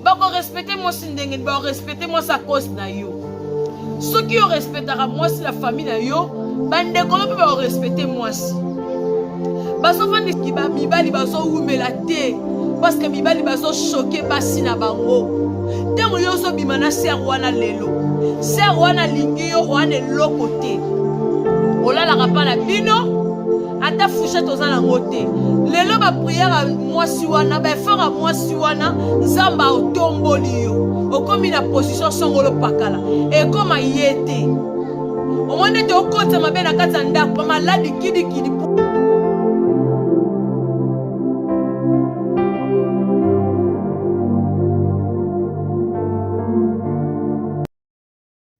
Bakorespecte mwasi ndenge nini? Bakorespecte mwasi a cause na yo. Soki yo respectaka mwasi na famille na yo, bandeko no mpe bakorespecte mwasi. Bazofandisi mibali bazowumela te parce que mibali bazochoke basi na bango. Ntango yo ozobima na sere wana lelo, sere wana alingi yo wana eloko te, olalaka mpa na bino ata fourchette oza nango te. Lelo bapriere ya mwasi wana, baeffort ya mwasi wana, Nzambe otomboli yo, okomi na position songolo pakala, ekoma ye te. Omoni ete okotisa mabe na kati ya ndako, maladi kidikidi.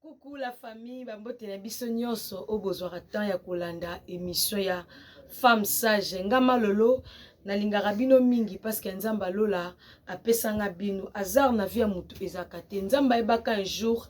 Coucou la famille, bambote na biso nyonso oyo bozwaka temps ya kolanda émission ya Femme Sage. Nga Malolo nalingaka bino mingi parce que Nzambe alola apesanga bino. Hasard na vie ya mutu ezalaka te. Nzambe ayebaka un jour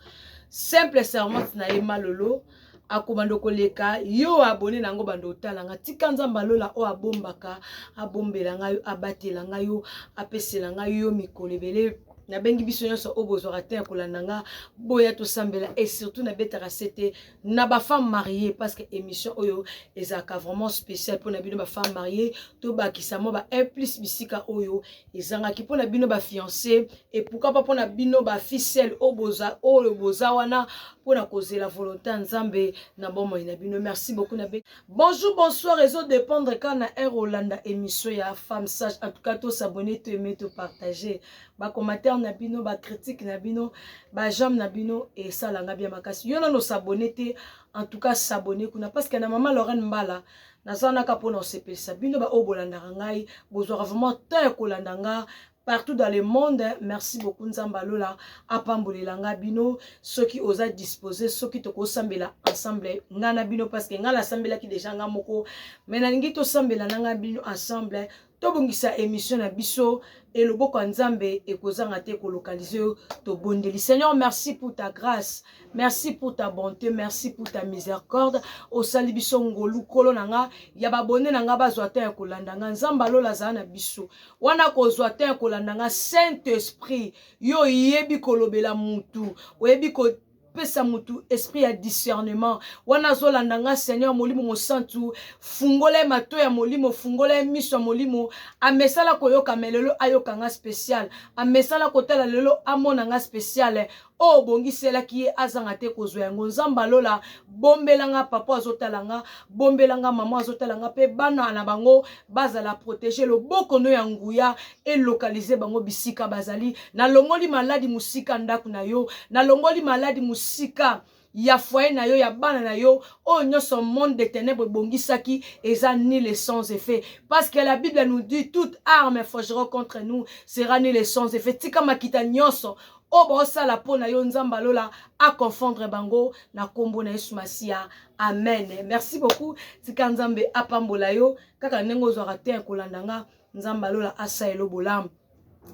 simple servante na ye Malolo akobanda koleka yo abone na yango banda otala nga. Tika Nzambe alola oyo abombaka, abombela ngai yo, abatela ngai yo, apesela ngai yo mikolo ebele. Nabengi biso nyonso oyo bozwaka te ya kolanda nga, boya tosambela et surtout nabetaka sete na ba femme mariée parce que émission oyo ezalaka vraiment spécial mpona bino ba femme mariée. Tobakisa mwa ba 1 plus bisika oyo ezangaki mpona bino ba fiancé et pourquoi pas mpona bino ba ficelle oyo boza wana mpona kozela volonté ya Nzambe na bomoi na bino. Merci beaucoup na be. Bonjour, bonsoir, ezo dépendre ka na heure olanda émission ya Femme Sage. En tout cas, to s'abonner, to aimer, to partager. Ba commentaire na bino, ba critique na bino, ba j'aime na bino et salanga bien makasi. Yo nano s'abonner te, en tout cas s'abonner kuna parce que na maman Lorraine Mbala nazanaka pona osepelisa bino ba oyo bolandaka ngai, bozwaka vraiment temps ya kolanda nga partout dans le monde. Merci beaucoup Nzambe alola apambolela nga bino. Soki oza disposé, soki tokosambela ensemble nga na bino parce que nga nasambelaki déjà nga moko, mais nalingi tosambela na nga bino ensemble, tobongisa émission na biso et loboko ya Nzambe ekozanga te kolokalize yo. Tobondeli. Seigneur, merci pour ta grâce, merci pour ta bonté, merci pour ta miséricorde. Osali biso ngolu kolo na nga ya babone na nga bazwa te ya kolanda nga. Nzambe alola azala na biso wana kozwa te ya kolanda nga. Saint Esprit, yo oyebi kolobela mutu, oyebi ko pesa mutu esprit ya discernement wana azolanda nga. Seigneur molimo mosantu, fungola ye mato ya molimo, fungola ye miso ya molimo. Amesala koyoka me lelo ayoka nga spécial, amesala kotala lelo amona nga spécial. Oyo obongiselaki ye azanga te kozwa yango. Nzambe alola, bombela nga papa azotala nga, bombela nga mama azotala nga, mpe bana na bango bazala protege. Loboko no ya nguya elokalize bango bisika bazali. Nalongoli maladi mosika ndako na yo, nalongoli maladi mosika ya foyer na yo, ya bana na yo, oyo nyonso monde de ténèbres ebongisaki eza nul et sans effet, parce que la Bible nous dit toute arme forgeront contre nous sera nul et sans effet. Tika makita nyonso oyo baosala mpo na yo, Nzambe alola aconfondre bango na nkombo na Yesu Masiya, amen. Merci beaucoup. Tika Nzambe apambola yo kaka ndenge ozwaka te ya kolanda nga. Nzambe alola asaelo bolamu.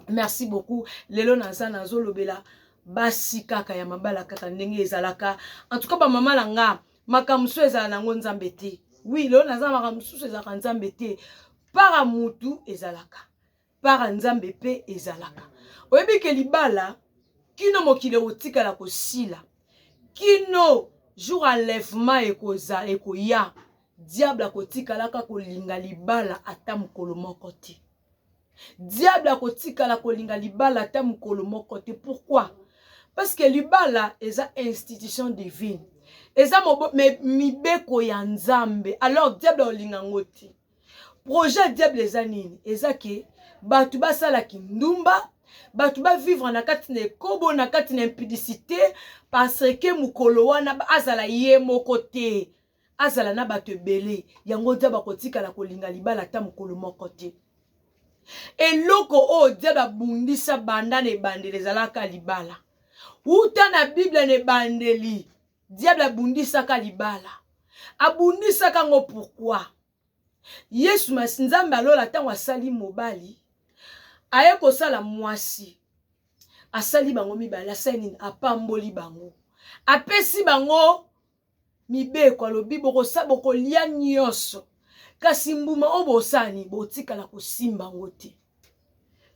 Merci beaucoup. Lelo naza nazolobela basi kaka ya mabala kaka ndenge ezalaka. En tout cas bamama na nga, makambo mosusu ezala nango Nzambe te. Oui, lelo naza makambo mosusu ezalaka Nzambe te. Para mutu ezalaka, para Nzambe mpe ezalaka. Oyebi ke libala kino mokili ekotikala kosila, kino jour enlèvement ekoza ekoya, diable akotikalaka kolinga libala ata mokolo moko te. Diable akotikala kolinga libala ata mokolo moko te. Pourquoi? Parce que libala eza institution divine, eza mibeko ya Nzambe. Alors diable akolinga yango te. Projet ya diable eza nini? Eza ke bato basalaki ndumba, bato bavivre na kati na ekobo, na kati na impudicité, parce que mokolo wana azala ye moko te, azala na bato ebele. Yango diable akotikala kolinga libala ata mokolo moko te. Eloko oyo diable abundisa banda na ebandeli ezalaka libala. Uta na Bible na ebandeli, diable abundisaka libala. Abundisaka yango pourquoi? Yesu Masi, Nzambe alola ntango asali mobali, aye kosala mwasi, asali bango mibale, asali nini? Apamboli bango, apesi bango mibeko, alobi bokolia nyonso, kasi mbuma oyo bosani botikala kosimba yango te.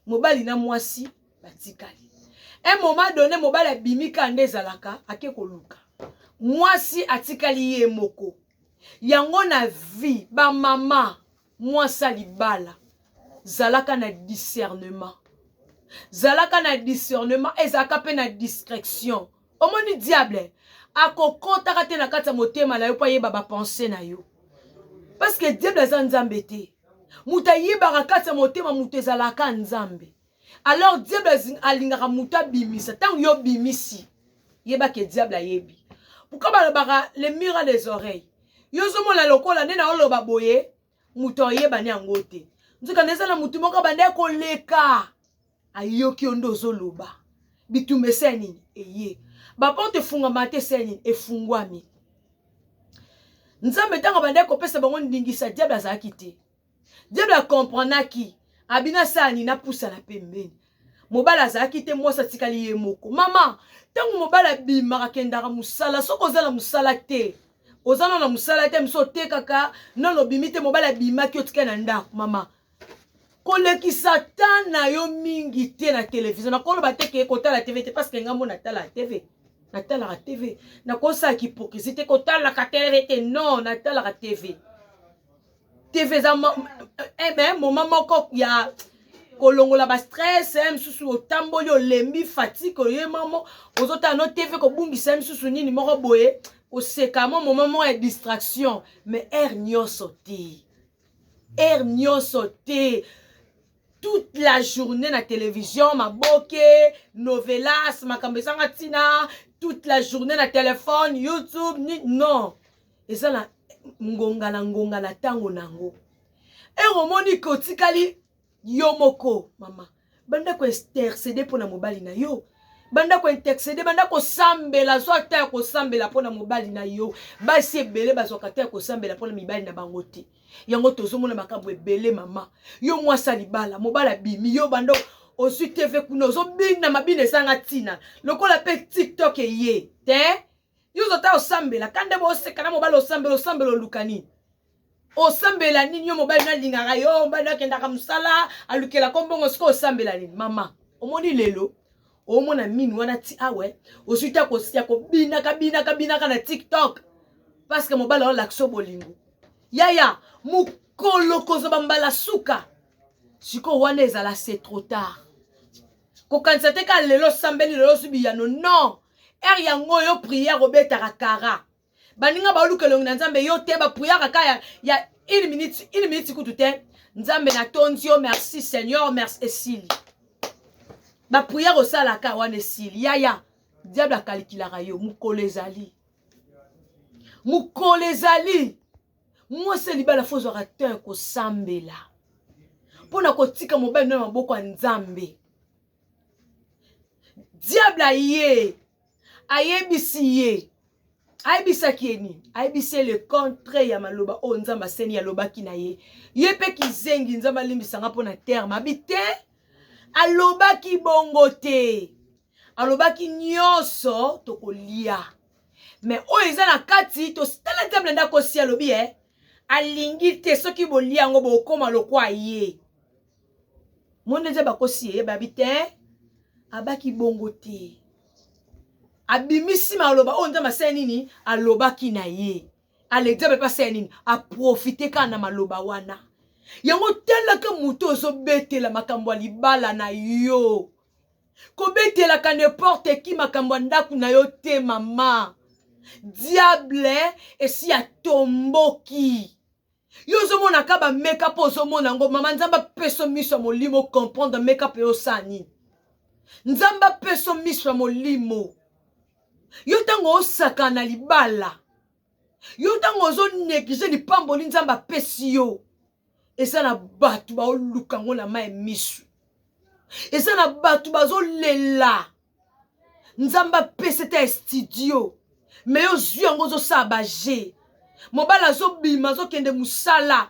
Mobali na mwasi. Batikali. Un moment donné, mobali abimi kaka nde ezalaka, ake koluka. Mwasi atikali ye moko. Yango na vie, ba mama, mwasi ya libala, zalaka na discernement. Zalaka na discernement, ezalaka pe na discretion. Omoni diable akokotaka te na kati ya motema na yo mpo ayeba ba pensee na yo. Parce que diable aza nzambe te. Moto ayebaka kati ya motema moto ezalaka nzambe. Alors diable alingaka moto abimisa. Ntango yo obimisi, yeba ke diable ayebi. Pourquoi balobaka le mur a des oreilles? Yo ozomona lokola nde na oloba boye, moto ayeba ne yango te. Nzoka eza na moto moko abandaki koleka. Ayoki yo nde ozoloba. Bitumba esali nini? Eye. Ba porte efungwama te esali nini? Efungwami. Nzambe ntango abandaki kopesa bango ndingisa, diable azalaki te. Diable akomprenaki. Abina asala nini? Apusana pembeni. Mobali azalaki te, mwasi atikali ye moko. Mama, ntango mobali abimaka akendaka mosala, soki oza na mosala te, oza nano na mosala te, mosusu otekaka, nano obimi te, mobali abimaki otikali na ndako. Mama, kolekisa temps na yo mingi te na television. Nakoloba te ke kotala TV te, parce que ngambo natala TV. Natalaka TV. Nakosala hypocrisie te, kotalaka TV te. Non, natalaka TV. TV eza moment moko ya kolongola ba stress, mosusu otamboli olembi fatigue oye mamo ozotala no TV kobungisa mosusu nini moko boye koseka mo moment moko ya distraction, mais heure nyonso te. Heure nyonso te. Toute la journée na télévision, maboke, novelas, makambo ezanga ntina, toute la journée na téléphone, YouTube, ni, non. Eza na ngonga na ngonga na tango nango. Heure omoni ke otikali yo moko, mama, banda ko intercéder mpona mobali na yo. Banda ko intercéder, banda kosambela, zwa ata ya kosambela mpona mobali na yo. Basi ebele bazwaka ata ya kosambela mpona mibali na bango te. Yango tozomona makambo ebele, mama. Yo mwasi ya libala, mobali abimi, yo banda ozwi TV kuna, ozobina mabina ezanga ntina. Lokola pe TikTok eye, te? Yo ozota osambela, kande bo oseka na mobali osambela, osambela oluka nini? Osambela nini? Yo mobali na alingaka yo, mobali na akendaka mosala, alukelaka mbongo, sikoyo osambela nini? Mama, omoni lelo, omona minu wana ti awe, ozwi ta ya kobinaka, binaka, binaka na TikTok. Parce que mobali aolakisa bolingo. Yaya, mokolo kozwa bambala suka. Sikoyo wana ezala c'est trop tard. Kokanisa te ka lelo osambeli, lelo ozwi biyano. Non! Heure yango yo prière obetaka kara. Baninga baoluka elongi na Nzambe yo te, ba prière kaka ya une minute, une minute kutu te. Nzambe na tondi yo, merci Seigneur, merci esili. Ba prière osalaka wana esili. Yaya, diable akalikilaka yo, mokolo ezali. Mokolo ezali. Mwasi ya libala fo ozwaka temps ya kosambela. Mpona kotika mobali na maboko ya Nzambe. Diable aye, ayebisi ye, ayebisaki ye nini? Ayebisi ye le contraire ya maloba oyo Nzambe aseni alobaki na ye. Ye pe kizengi, Nzambe alimbisanga mpona terme abi te, alobaki bongo te. Alobaki nyonso tokolia. Mais oyo eza na kati, tala diable nde akosi alobi, alingi te soki bolia yango bokoma lokwa ye. Monde nzambe akosi ye, babi te, abaki bongo te. Abimisi maloba oyo Nzambe asali nini? Alobaki na ye. Ale diable pe asali nini? Aprofite kaka na maloba wana. Yango talaka moto ozobetela makambo ya libala na yo. Kobetelaka n'importe qui makambo ya ndako na yo te, mama. Diable esi atomboki. Yo ozomona ka ba make-up ozomona yango, mama, Nzambe apesa miso ya molimo comprendre make-up yo osala nini. Nzambe apesa miso ya molimo. Yo ntango osaka na libala, yo ntango ozo négliger lipamboli Nzambe apesi yo, eza na bato baoluka yango na mai miso. Eza na bato bazolela. Nzambe apesi te studio, mais yo zwi yango ozosala ba jeu. Mobali azobima, azokende mosala,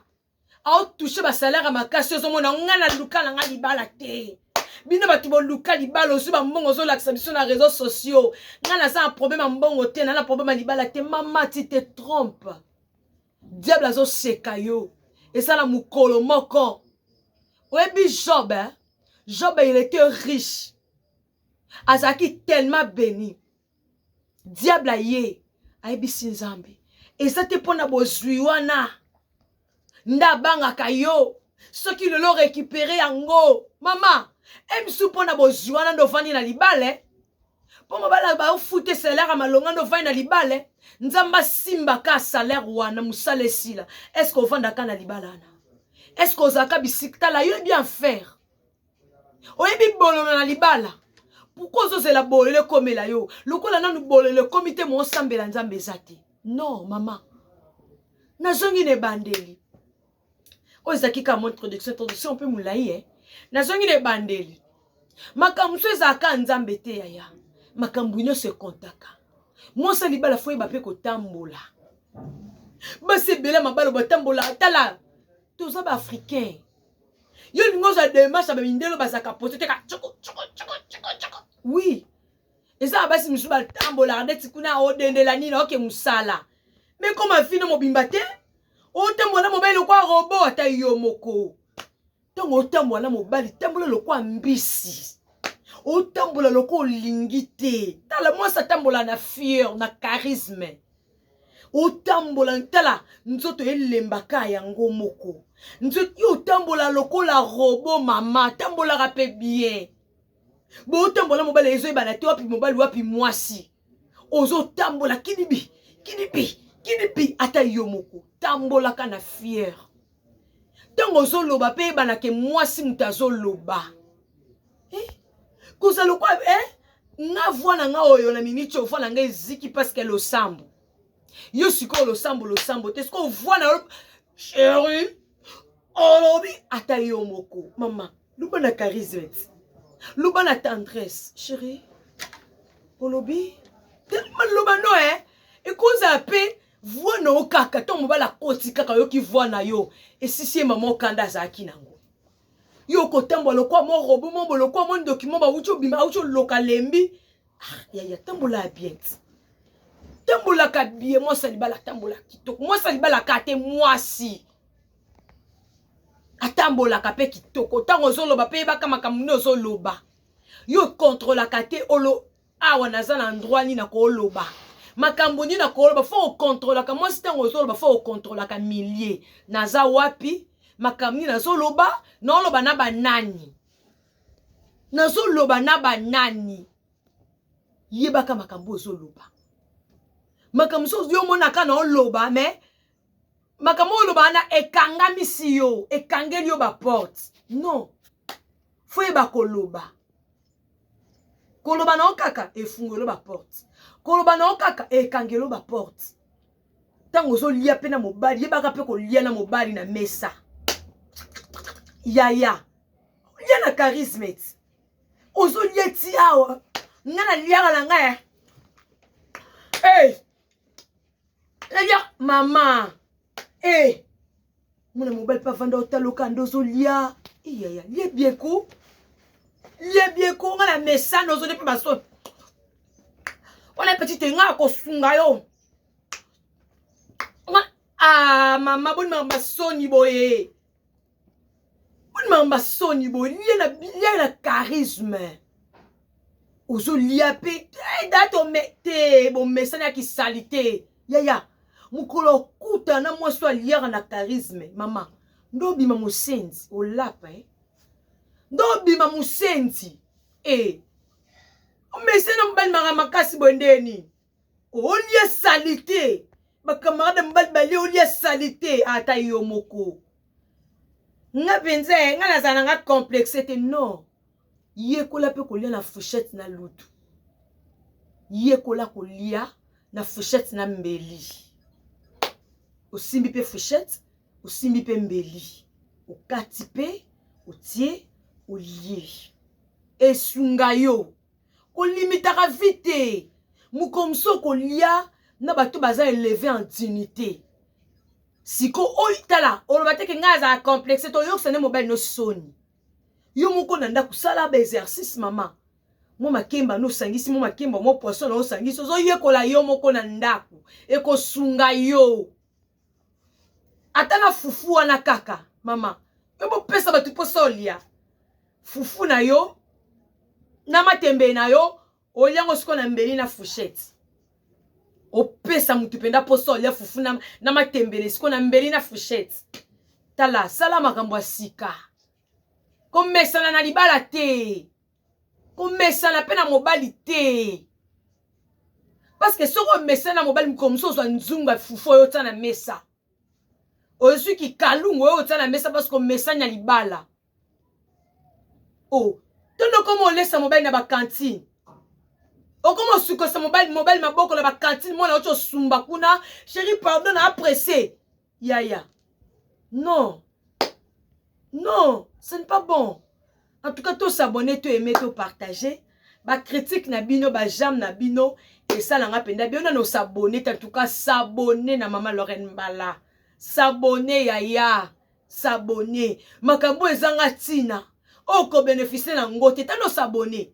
aotouche ba salaire ya makasi, ozomona nga na luka na nga libala te. Bino bato boluka libala, ozwi ba mbongo ozolakisa biso na réseaux sociaux. Nga naza na problème ya mbongo te, na na problème ya libala te. Mama, tu te trompes. Diable azoseka yo. Eza na mokolo moko. Oyebi Job, hein? Job, il était riche. Azalaki tellement béni. Diable aye ayebisi Nzambe, eza te mpo na bozwi wana nde abangaka yo. Soki lelo récupérer yango, mama, emisu mpo na bozwi wana nde ovandi na libala, mpo mobali baofute salaire ya malonga nde ovandi na libala. Nzambe asimbaka salaire wana, mosala esila. Est-ce ovandaka na libala wana? Est-ce ozalaka bisika? Tala, yo bien faire, oyebi bololo na libala. Pourquoi ozozela bololo ekomela yo? Lokola nanu bololo ekomi te, moosambela Nzambe eza te. Non, mama, nazongi na ebandeli. Oyo ezalaki kaka mo introduction, introduction mpe molai e. Nazongi na ebandeli. Makambo mosusu ezalaka Nzambe te, yaya. Makambo nyonso ekontaka. Mwasi ya libala faut yeba mpe kotambola. Basi ebele mabala batambola. Tala, toza baafricain. Yo olingi ozwa démarche ya bamindele, bazalaka pose te, ka tshoko tshoko tshoko tshoko tshoko. Oui, eza na basi mosusu batambolaka neti kuna odendela nini, oke mosala me koma fino mobimba te. Otambola na mobali lokwa robot. Ata yo moko, ntango otambola na mobali, tambola lokwa mbisi, otambola lokwa olingi te. Tala, mwasi atambola na fier, na charisme. Otambola, tala, nzoto elembaka yango moko. Nzoto yo otambola lokola robot, mama, tambolaka mpe bien. Botambola, mobali ezoyebana te wapi mobali, wapi mwasi. Ozotambola kidibi kidibi kidibi. Ata yo moko, tambolaka na fier. Ntango ozoloba mpe eyebanake mwasi moto azoloba, eh? Kozala lokwa, eh? Nga voix na nga oyo na miniti oyo, voix na nga eziki parce que losambo. Yo sikoyo losambo, losambo te. Sikoyo voix na yo, chéri, olobi. Ata yo moko, mama, luba na charisme, luba na tendresse. Chéri, olobi tellement, loba no e ekozala mpe voix na yo kaka. Ntango mobali akoti kaka, oyoki voix na yo, esisi ye. Mama, okanda azalaki nango, yo okotambola lokwa mo robot mo bolokwa mo ndoki mo bawuti obima, awuti oloka lembi. Ah, yaya, tambola ya bien ti, tambolaka bien. Mwasi ya libala atambola kitoko. Mwasi ya libala aka te, mwasi atambolaka mpe kitoko. Ntango ozoloba mpe, yebaka makambo nini ozoloba. Yo kontrolaka te. Olo awa naza na endroit nini, nakoloba makambo nini, nakoloba. Faut okontrolaka mwasi. Ntango ozoloba, faut okontrolaka milieu. Naza wapi? Makambo nini nazoloba? Naoloba na banani? Nazoloba na banani? Yebaka makambo ozoloba. Makambo mosusu yo omonaka na oloba, mais makambo oyo oloba wana ekangamisi yo, ekangeli yo baporte. Non, faut yeba koloba. Koloba na yo kaka efungelo baporte, koloba na yo kaka ekangelo baporte. Ntango ozolia mpe na mobali, yebaka mpe kolia na mobali na mesa. Yaya, lia na charisme ti ozolia ti awa. Nga naliaka na ngai, hey! Nalia, mama e mona mobali mpe avanda, otaloka nde ozolia. Iyaya, lie bien ko, lie bien ko. Nga na mesana ozolia mpe baso wana petit, nga akosunga yo. Ah, mama, boni makambo basoni boye, boni makambo basoni boye. Lia na charisme, ozolia mpe dato te. Bomesani ya kisali te, yaya. Mokolo okuta na mwasi oyo aliaka na charisme, mama, nde obima mosenzi, olapa eh? Nde obima mosenzi e omesani na mobali maka makasi boye. Ndeni olia sali te, bacamarade mobali balia, olia sali te. Ata yo moko, nga mpenza, nga nazala na nga complexe te. Non, yekola mpe kolia na fourchette na lutu, yekola kolia na fourchette na mbeli. Osimbi mpe fourchette, osimbi mpe mbeli, okati mpe otie, olie. Esunga yo kolimitaka vie te. Mokolo mosusu okolia na bato baza élevé en dignité. Siko oyo, tala, oloba teke ngai azala complexe te, oyokisa nde mobali no soni. Yo moko na ndako, sala baexercice, mama. Mwa makemba no osangisi, mwa makemba, mwa poisson na osangisi, ozoyekola yo moko na ndako, ekosunga yo. Ata na fufu wana kaka, mama, yo bopesa bato mposa olia fufu na yo. Na matembele na yo oliango sikoyo na mbeli na fourchette. Opesa mutu mpenza mposa olia fufu na, na matembele sikoyo na mbeli na fourchette. Tala, sala makambo ya sika. Komesana na libala te. Komesana mpe na mobali te. Parce que soki omesana na mobali mokolo mosusu ozwa nzungu ya fufu oyo otia na mesa. Ozwi kikalungu oyo otia na mesa parce que omesani na libala. Oh, tondo okoma olesa mobali na ba cantine. Okoma osukosa mobali mobali maboko na ba cantine mwana oti osumba kuna. Chérie pardon na pressé. Yaya. Non. Non, ce n'est pas bon. En tout cas, to s'abonner, to aimer, to partager. Ba critique na bino, ba j'aime na bino esalanga mpenza bino nano s'abonner, en tout cas s'abonner na mama Lorraine Mbala. S'abonner yaya. S'abonner. Makambo ezanga ntina. Oyo ko bénéficier na ngo te, tano s'abonner.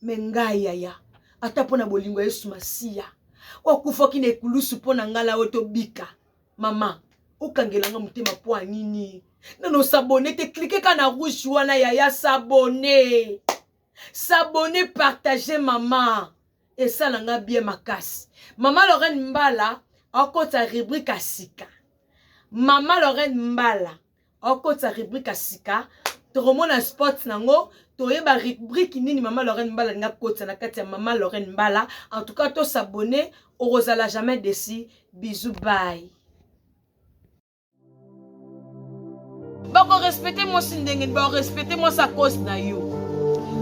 Mais ngai yaya, ata mpo na bolingo ya Yesu Masiya, oyo akufaki na ekulusu mpo na ngai na oyo tobika. Mama, okangela nga motema mpo ya nini? Nano s'abonner te, cliquer kaka na rouge wana yaya, s'abonner. S'abonner, partager mama. Esala nga bien makasi. Mama Lorraine Mbala akota rubrique ya sika. Mama Lorraine Mbala akota rubrique ya sika. Tokomona spot nango, toyeba rubrique nini Mama Lorraine Mbala alinga kotisa na kati ya Mama Lorraine Mbala. En tout cas, to s'abonner, okozala jamais déçu. Bisous, bye. Bako respecter mwasi ndenge nini? Bako respecter mwasi à cause na yo.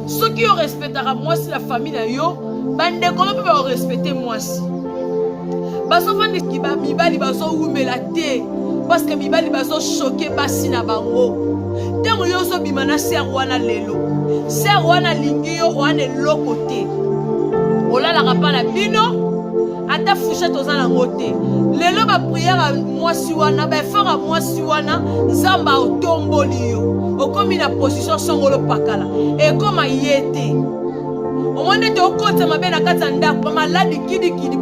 Soki yo respectaka mwasi na famille na yo, bandeko no mpe bako respecter mwasi. Bazofandiki ba mibali bazowumela te parce que mibali bazo choquer basi na bango. Ntango yo ozobima na sœur wana lelo, sœur wana alingi yo wana eloko te, olalaka mpa na bino ata fourchette oza nango te. Lelo ba prière ya mwasi wana, ba effort ya mwasi wana, Nzambe otomboli yo, okomi na position songolo pakala, ekoma ye te. Omoni ete okotisa mabe na kati ya ndako, ba maladi kidikidi.